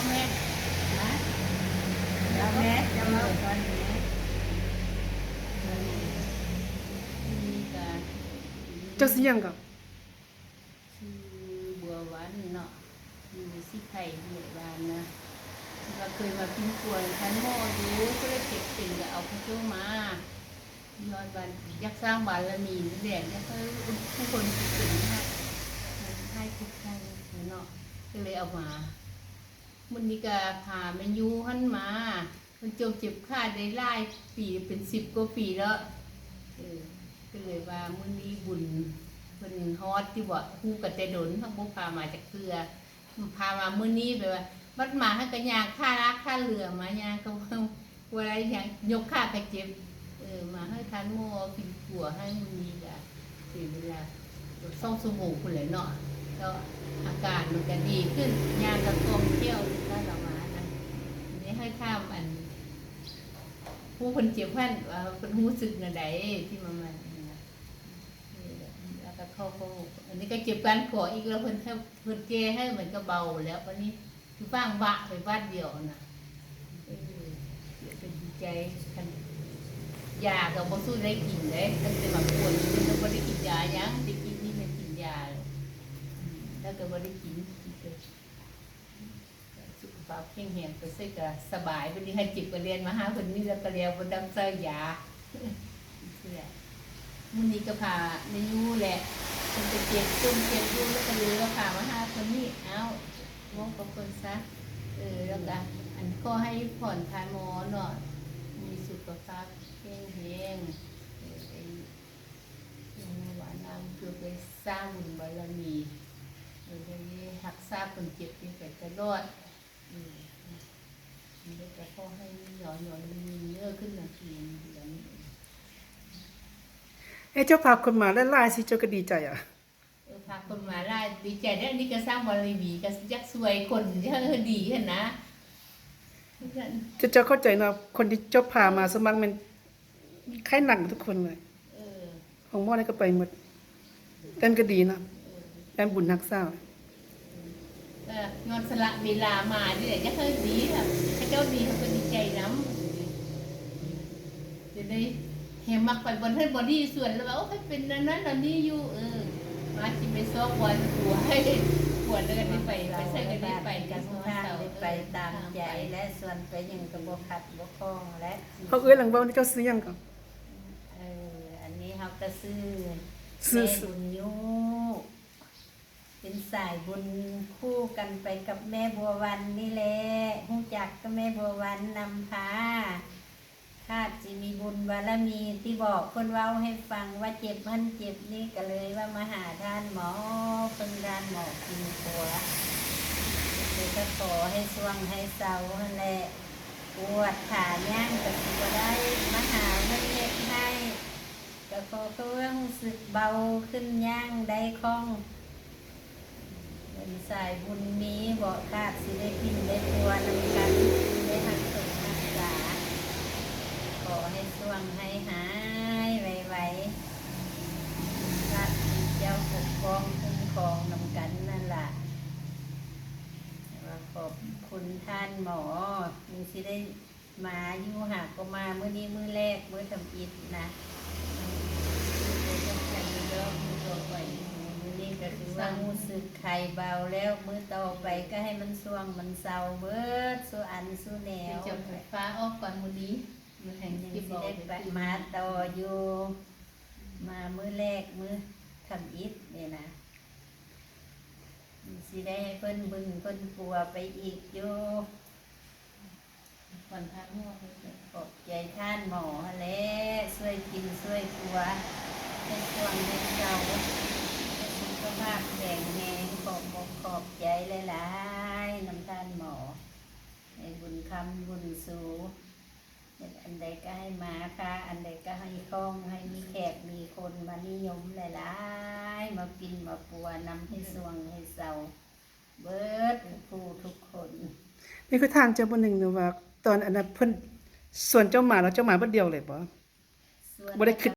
ແມ່ນນະ ເຈົ້າແມ່ນ ເຈົ້າເວົ້າກ່ອນແມ່ນ ເຈົ້າຊື່ຫຍັງກໍ? ຊື່ບົວວັນເນາະ ຢູ່ສີໄຄເວຍວານນະ ວ່າເຄີຍມາປິ່ນປົວທ່ານໝໍຢູ່ ກໍເລີຍເຈັບເປັນ ກໍເອົາເຂົາເຈົ້າມາ ຍ້ອນວ່າຢາກສ້າງບາລະມີນີ້ແຫຼະ ຢາກໃຫ້ຜູ້ຄົນທີ່ເປັນນະ ມັນຫາຍທຸກໄພເນາະ ກໍເລີຍເອົາມາ. ມື້ນີ້ກໍພາແມ່ຢູ່ຫັ້ນມາ ເພິ່ນຈົມເຈັບຂາໄດ້ຫຼາຍປີ ເປັນສິບກວ່າປີແລ້ວ ເອີ ກໍເລີຍວ່າມື້ນີ້ບຸນເພິ່ນຮອດຕິບໍ ຮູ້ກັນແຕ່ດົນ ຫາກບໍ່ພາມາຈັກເທື່ອ ພາມາມື້ນີ້ ແບບວ່າບັດມາຫາກະຍ່າງຂາລາກຂາເຫຼືອມາ ຍ່າງກໍບໍ່ໄດ້ຫຍັງ ຍົກຂາກໍເຈັບ ເອີ ມາໃຫ້ທ່ານໝໍປິ່ນປົວໃຫ້ມື້ນີ້ກະເປັນເວລາສອງຊົ່ວໂມງພຸ້ນແຫຼະເນາະ ແລ້ວອາການມັນກະດີຂຶ້ນ ຍ່າງກະຄ່ອງແຄ້ວ ລະມານະ ໄດ້ໃຫ້ຖາມອັນ ຜູ້ເພິ່ນເຈັບຫັ້ນວ່າເພິ່ນຮູ້ສຶກແນວໃດ ທີ່ມາ ມາ ແລ້ວກໍເຂົາກໍ ອັນນີ້ກໍເຈັບກ້ານຄໍອີກ ແລ້ວເພິ່ນ ເພິ່ນແກ້ໃຫ້ມັນກໍເບົາແລ້ວ ບາດນີ້ຄືຟາງວະໄປບາດດຽວນະ ເອີ ເປັນດີໃຈ ຄັນຢາກໍບໍ່ສູ້ໄດ້ກິນເດ້ ຕັ້ງແຕ່ມາປ່ວຍ ເພິ່ນກໍບໍ່ໄດ້ກິນຢາຫຍັງ ແຕ່ກີ້ນີ້ແມ່ນກິນຢາ ແລ້ວກໍບໍ່ໄດ້ກິນ ສຸຂະພາບແຂງແຮງ ໄປໃສກໍສະບາຍ ບາດນີ້ໃຫ້ເຈັບກໍແລ່ນມາຫາເພິ່ນນີ້ ແລ້ວກໍແລ້ວ ບໍ່ຕ້ອງໃສ່ຢາ. ມື້ນີ້ກໍພາແມ່ຢູ່ແຫຼະ ເພິ່ນໄປເຈັບ ຈົມເຈັບຢູ່ ແລ້ວກໍເລີຍວ່າພາມາຫາຄົນນີ້ ອ້າວ ເວົ້າກັບເພິ່ນຊະ ເອີ ແລ້ວກໍ ອັນ ຂໍໃຫ້ພອນທ່ານໝໍເນາະ ມີສຸຂະພາບແຂງແຮງ ເອີ ໄດ້ ຢ່າງວ່ານຳ ຄືໄປສ້າງບຸນບາລະມີ ເອີ ໄດ້ຮັກສາຄົນເຈັບນີ້ໄປຕະຫຼອດ ເອີ ແລ້ວກໍຂໍໃຫ້ຍອນຍອນມີເງິນເດີ ຂຶ້ນມາກິນເດືອນ. ເອີ ເຈົ້າພາຄົນມາຫຼາຍໆ ຊິເຈົ້າກໍດີໃຈອະ. ເອີ ພາຄົນມາຫຼາຍ ດີໃຈເດ້ ອັນນີ້ກໍສ້າງບາລະມີ ກໍຢາກຊ່ວຍຄົນໃຫ້ດີຫັ້ນນະ ເຈົ້າ ເຈົ້າເຂົ້າໃຈເນາະ ຄົນທີ່ເຈົ້າພາມາສ່ວນມາກແມ່ນໄຂ້ໜັກໝົດທຸກຄົນເລີຍ ເອີ ຂອງໝໍນີ້ກໍໄປໝົດ ແຕ່ມັນກໍດີເນາະ ເອີ ແຕ່ບຸນຮັກສາ ເອີ ຍ້ອນສະຫຼະເວລາມານີ້ແຫຼະ ຢາກໃຫ້ດີ ເຂົາເຈົ້າດີ ເຮົາກໍດີໃຈນຳ ຈະໄດ້ແຮ່ມັກໄປບ່ອນນັ້ນບ່ອນນີ້ ຊວນແລ້ວວ່າ ໂອ້ ຂ້ອຍເປັນອັນນັ້ນອັນນີ້ຢູ່ ເອີ ມາຊິໄປຊອກບ່ອນ ຜົວໃຫ້ ຜົວເດີນໄດ້ໄປ ໄປໃສກໍໄດ້ໄປ ໄປຕາມໃຈ ແລະ ຊວນໄປຫຍັງກໍບໍ່ຂັດບໍ່ຂ້ອງແລະ. ເຮົາເອື້ອຍຫຼັງເວົ້ານີ້ ເຈົ້າຊື່ຫຍັງກໍ? ເອີ ອັນນີ້ເຮົາກໍຊື່ ຊື່ ແມ່ບຸນຍູ ເປັນສາຍບຸນຄູ່ກັນໄປກັບແມ່ບົວວັນນີ້ແຫຼະ ຮູ້ຈັກກັບແມ່ບົວວັນນຳພາ ຄາດຊິມີບຸນບາລະມີຕິບໍ ເພິ່ນເວົ້າໃຫ້ຟັງວ່າເຈັບຫັ້ນເຈັບນີ້ ກໍເລີຍວ່າມາຫາທ່ານໝໍ ເພິ່ນທ່ານໝໍປິ່ນປົວ ກໍຂໍໃຫ້ຊ່ວງໃຫ້ເຊົາຫັ້ນແຫຼະ ປວດຂາຍ່າງກໍຊິບໍ່ໄດ້ ມາຫາເພິ່ນເຮັດໃຫ້ ກໍຂໍເພື່ອຮູ້ສຶກເບົາຂຶ້ນ ຍ່າງໄດ້ຄ່ອງ ເປັນສາຍບຸນມີເບາະ ຄາດຊິໄດ້ປິ່ນໄດ້ປົວນຳກັນ ໄດ້ຮັກສົມຮັກສາ ຂໍໃຫ້ຊ່ວງໃຫ້ຫາຍໄວໆ ຄາດຊິເຈົ້າປົກປ້ອງຄຸ້ມຄອງນຳກັນນັ້ນລະ ວ່າຂອບຄຸນທ່ານໝໍ ຈຶ່ງຊິໄດ້ ມາຢູ່ຫາກໍມາ ມື້ນີ້ມື້ແລກ ມື້ທຳອິດນະ ມື້ນີ້ກໍຄືວ່າຮູ້ສຶກໄຄເບົາແລ້ວ ມື້ຕໍ່ໄປກໍໃຫ້ມັນຊ່ວງມັນເຊົາເບິດ ສູ່ອັນສູ່ແນວ ເຈົ້າໄຟຟ້າອອກກ່ອນມື້ນີ້ ມື້ແຮງຊິໄດ້ມາຕໍ່ຢູ່ ມາມື້ແລກ ມື້ທຳອິດນີ້ນະ ຊິໄດ້ໃຫ້ເພິ່ນບຶງເພິ່ນປົວໄປອີກຢູ່. ຂອບໃຈທ່ານໝໍຫັ້ນແຫຼະ ຊ່ວຍປິ່ນຊ່ວຍປົວ ໃຫ້ຊ່ວງໃຫ້ເຊົາ ໃຫ້ສຸຂະພາບແຂງແຮງ ຂອບອົກຂອບໃຈຫຼາຍໆ ນຳທ່ານໝໍ ໃຫ້ບຸນຄຳບຸນຊູ ເຮັດອັນໃດກໍໃຫ້ມາ ຄ້າອັນໃດກໍໃຫ້ຄ່ອງ ໃຫ້ມີແຂກມີຄົນມານິຍົມຫຼາຍໆ ມາປິ່ນມາປົວນຳ ໃຫ້ຊ່ວງໃຫ້ເຊົາ ເບິດທຸກຜູ້ທຸກຄົນ. ມີຂ້ອຍຖາມເຈົ້າບ່ອນໜຶ່ງນະວ່າ ຕອນອັນນັ້ນເພິ່ນຊວນເຈົ້າມາແລ້ວ ເຈົ້າມາບາດດຽວເລີຍບໍ່? ບໍ່ໄດ້ຄິດ